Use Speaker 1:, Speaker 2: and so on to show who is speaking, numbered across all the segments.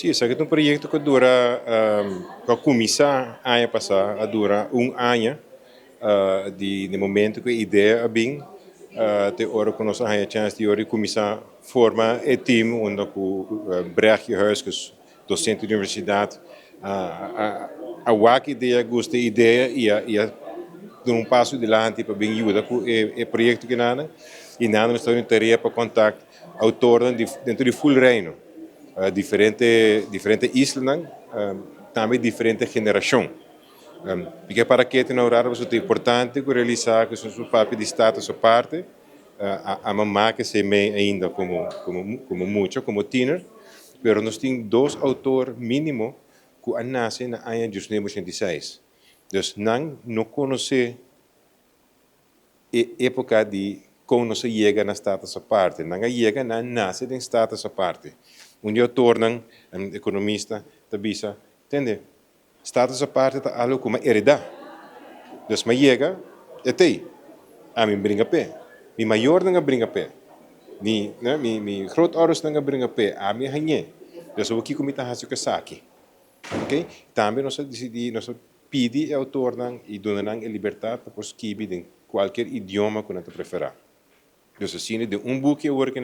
Speaker 1: Sí, esaki ta un proyecto cu dura, cu a cuminsa aña pasa, a dura un aña di e momento cu e idea a bin te ora cu nos a haya chance di ora cuminsa forma e team, unda cu Brechtje Huiskes, docente di universidad, a wak idea, gusta e idea y a duna un paso dilanti pa bin yuda cu e proyecto cu y nos tin tarea pa contact autor dentro di full Reino, diferente isla, tambe diferente generacion. Pakico pa cu na horario ta importante cu realisa cu su papia di Status Aparte, a mama cu se me ainda como mucho, como tiener, pero nos tin dos autor minimo cu a nace na aña 1986. Dus nan no conoce e epoca di con nos a yega na Status Aparte. Nan a yega na nace den Status Aparte. Un autor, un economista, ta bisa, tende, Status Aparte ta algo cu m'a hereda. Dus m'a yega, e t'ey. Ami a bringa p'e. Mi mayornan a bringa p'e. Mi, ne, mi grootouders nan a bringa p'e. Ami a hañ'e. Dus kico mi ta haci cu esaki? Ok? Tambe nos a dicidi, nos a pidi e autornan y duna nan e libertad pa skirbi den cualkier idioma cu nan ta prefera. Dus asina, den un boek cu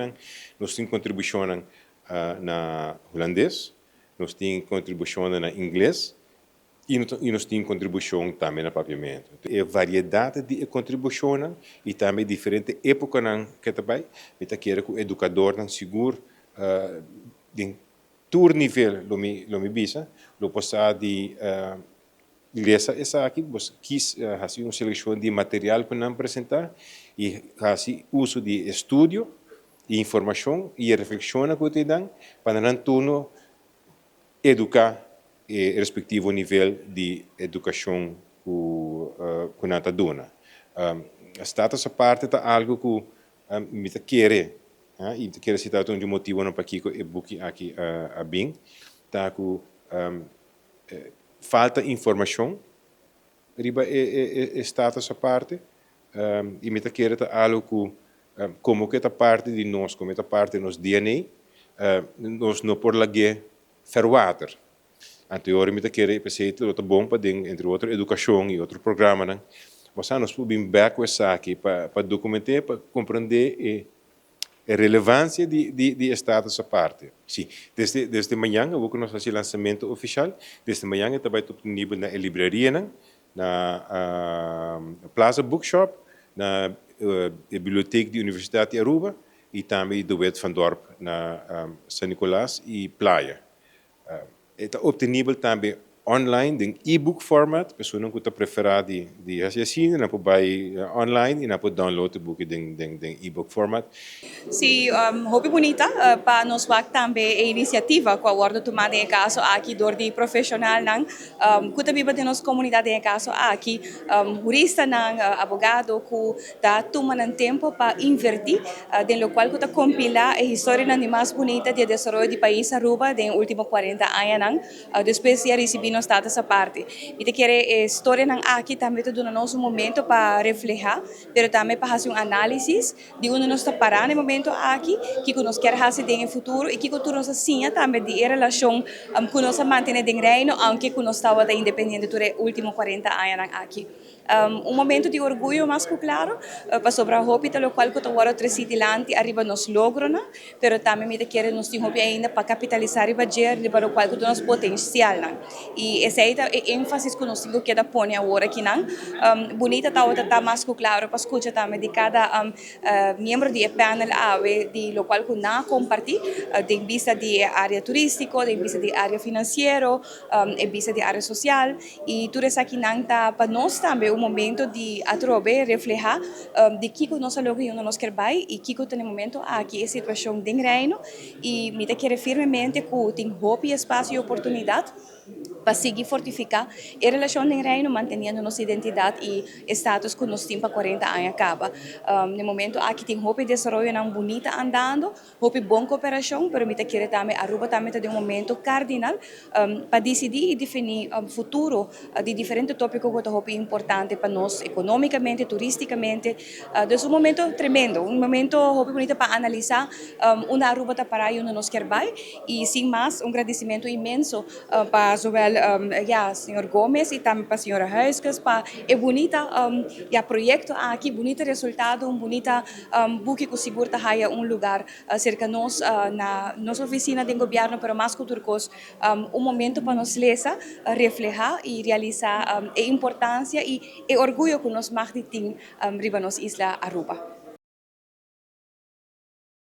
Speaker 1: nos tin contribucion na Hulandes, nos tin contribucion na Ingles y nos tin contribucion tambe na Papiamento. E variedad di contribucion y tambe diferente epoca cu tambe, mi ta kere cu educadornan sigur di tur nivel lo mi bisa, lo pasa di lesa esaki, kies haci un seleccion di material cu nan presenta y haci uso di estudio, di informacion y reflexion cu ta dan pa nan turno educa e respectivo nivel di educacion cu nan ta duna. Status Aparte ta algo cu mi ta kere, y ta kere cita un motibo no pakico e buki aki a bin, ta cu falta informacion riba e Status Aparte y mi ta kere ta algo cu como cu ta parti di nos, como ta parti di nos DNA, nos no por lag'e verwater. Anto, mi ta kere pensa ta bon pa entre otro educacion y otro programa, mas nos por bin back esaki pa documenta, pa comprende e relevancia di Status Aparte. Si, desde mañan, awor cu nos haci lansamento oficial, desde mañan tambe ta disponibel na libreria, na Plaza Bookshop, na Biblioteca di Universidad di Aruba y tambe De Wet van Dorp na San Nicolas y Playa. Ta obtenibel tambe online den e-book format, personanan cu ta prefera di haci asina, nan por bay online y nan por download e book den e-book format.
Speaker 2: Si, hopi bunita pa nos wak tambe e iniciativa cu a wordo tuma den caso aki door di profesionalnan cu ta biba den nos comunidad, den caso aki huristanan, abogado cu ta tuma nan tempo pa inverti den locual cu ta compila e historianan di mas bunita di desaroyo di pais Aruba den ultimo 40 añanan despues di ricibi nos Status Aparte. Mi ta kere e historianan aki tambe ta duna nos un momento pa refleha, pero tambe pa haci un analisis di unda nos ta para na e momento aki, kico nos kier haci den futuro y kico tur nos a siña tambe di e relacion cu nos a mantene den Reino, aunke cu nos tabata independiente tur e ultimo 40 añanan aki. Un momento di orguyo mas cu claro, pasobra hopi ta locual cu ta wordo treci dilanti ariba nos logronan, pero tambe mi ta kere nos tin hopi ainda pa capitalisa riba dje, riba locual cu ta nos potencialnan. Y esey ta e enfasis cu nos tin cu keda pone awor akinan. Bunita ta mas cu claro pa scucha tambe di cada miembro di e panel awe, di locual cu nan a comparti, den bista di area turistico, den bista di area financiero, e bista di area social, y tur esakinan ta pa nos tambe un momento di atrobe refleha di kico nos a logra y unda nos kier bay y kico ta e momento aki e situacion den Reino. Y mi ta kere firmemente cu tin hopi espacio y oportunidad. Pa sigui fortifica e relacion den Reino, manteniendo nos identidad y status cu nos tin pa 40 aña caba. Na momento aki tin hopi desaroyonan bunita andando, hopi bon cooperacion, pero mi ta kere tambe Aruba tambe ta den un momento cardinal pa dicidi y defini futuro di diferente topico cu ta hopi importante pa nos economicamente, turisticamente. Dus un momento tremendo, un momento hopi bunita pa analisa unda Aruba ta para y unda nos kier bay. Y sin mas, un gradicimento inmenso pa zowel ya, señor Gomez y tambe pa señora Huiskes pa e bunita ya, proyecto aki, bunita resultado, un bunita buki cu sigur ta haya un lugar cerca nos na nos oficina di gobierno, pero mas cu tur cos, un momento pa nos lesa, refleha y realisa e importancia y e orguyo cu nos mag di tin riba nos isla Aruba.